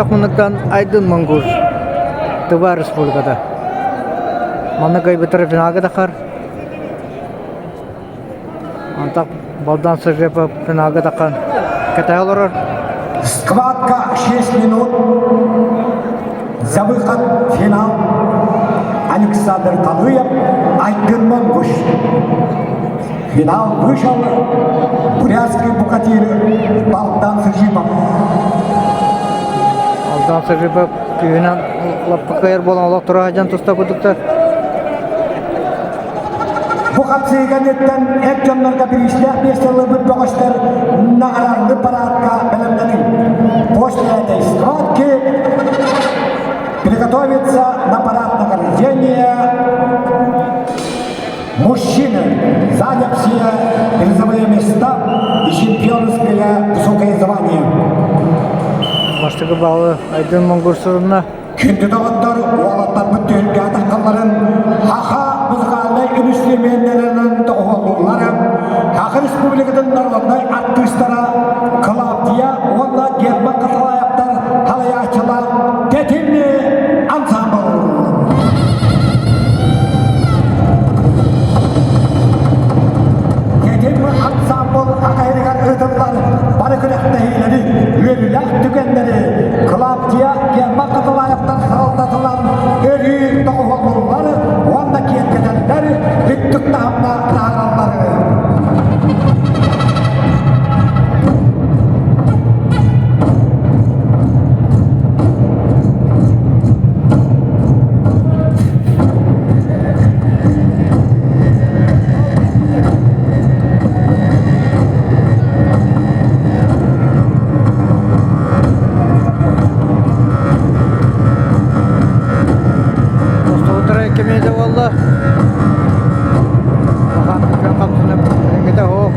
Күөх муннуктан Айдын Монгуш, Тыва Республиката. Манна кыайбыттара финалга тахар. Антах Балдан Сажепов финалга таххан кэтэһэ олорор. Схватка 6 минут. За выход в финал Александр Талыев, Айдын Монгуш. Финал вышел бурятский букатир Балдан Сажипов. Балдан Сажипов күүһүнэн лаппа кыайар буолан олох тура сылдьан туста курдуктар. Бу хапсыйганыттан эр дьоннорго бириистээх миэстэлэрбит бөҕөстөр наҕарарлы параадка бэлэмнэниҥ. После этой схватки приготовиться на парад награждения мужчины, занявшие призовые места и чемпионское высокое звание. Бастакы баалы Айдын Монгурсовна Күндү доҕоттор, уолаттарбыт түһүлгэ атахталларын Саха музыкальнай үнүстүрүмүөннэринэн доҕуһуоллууллар, Саха Республикатын народнай артыыстара Клавдия уонна Герман Хатылаевтар салайааччылар Тэтим ансамбл. Тэтим ансамбл акайрыгар ыытыллар бары күрэхтэһиилэри, үөрүүлээх түгэннэри Клавдия Герман Хатылаевтар салалтатынан өрүү тоҕуһуллуллар уонна киэргэтэллэр, үрдүк таһымҥа таһаараллар. Тустубуттара кимиэдэ буолла. Улахан күн хамсанып билиҥҥитэ суох.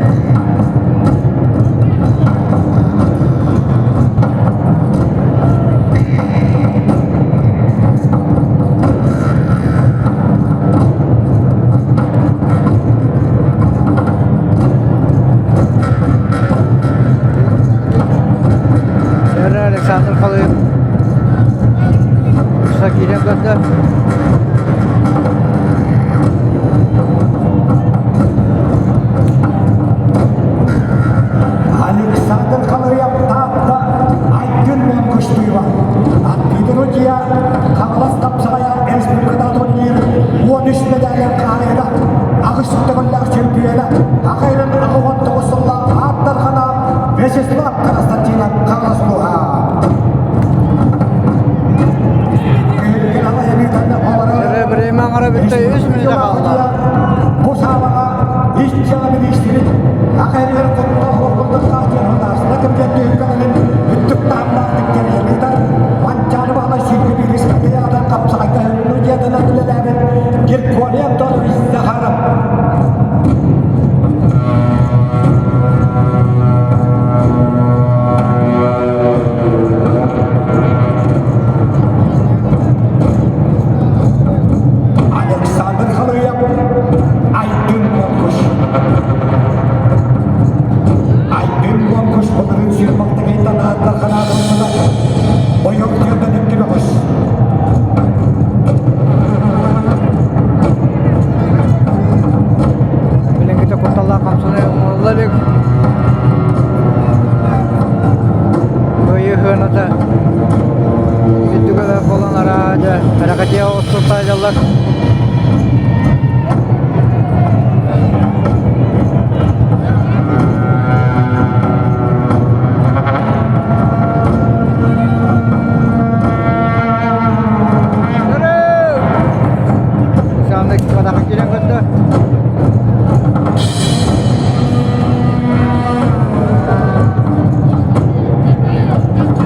Эрэ Александр Халыев киирэн көрдө. Александр Халыев Таатта Айдын Монгуштуева Аттыдырудия Хаҥалас Хапсаҕайа республиката турнир 13 медаль хаһайына аҕыс төгүллээх чемпиона Ахайрын 69 сыллаах ааттархана Вячеслав Константинов Хаҥалас улууһа. Время аҥара бүттэ үс мүнүүтэ хаалла. Бу саалаҕа ис дьыала миниистирин Ахайрын куттал уорбалдахтаах дьарыктаахсына кэмигэр түһүлгэлэрин үрдүк таһымнаахтык тэрийэн ыытар Манчаары Баһылай сүүргэ биирис Татьяна хапсаҕайга студиятынан үлэлээбит Геркулий Антонович Захаров. Александр Халыев, Айдын Монгуш. Айдын Монгуш былырыын сүүрбэхтэгейтэн ааттарханаатыллыбыта. Ойор тыырдан икки бөҕөс. Билиҥҥитэ кутталлаах хамсаныы оҥоһулла илик. Кыайыы сыаната үрдүгэ буолан араа дьэ бэрэкэтиэ оҕустуртаайдаллар.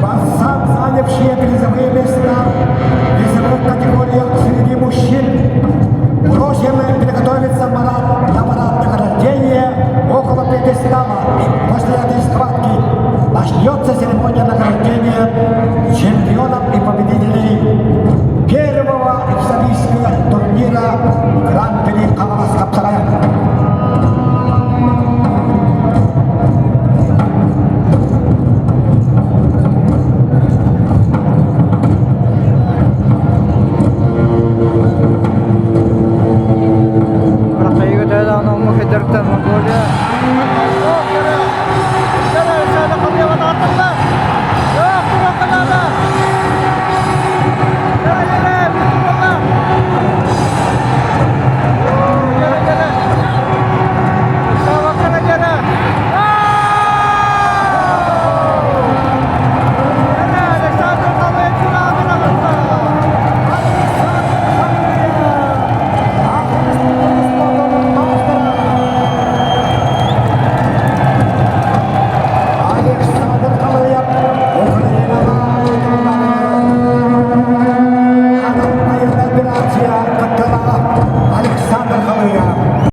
Бассам занявшие призовые места в весовых категориях среди мужчин. Просим приготовиться парад на парад награждения около пьедестала. После этой схватки начнется церемония награждения чемпиона.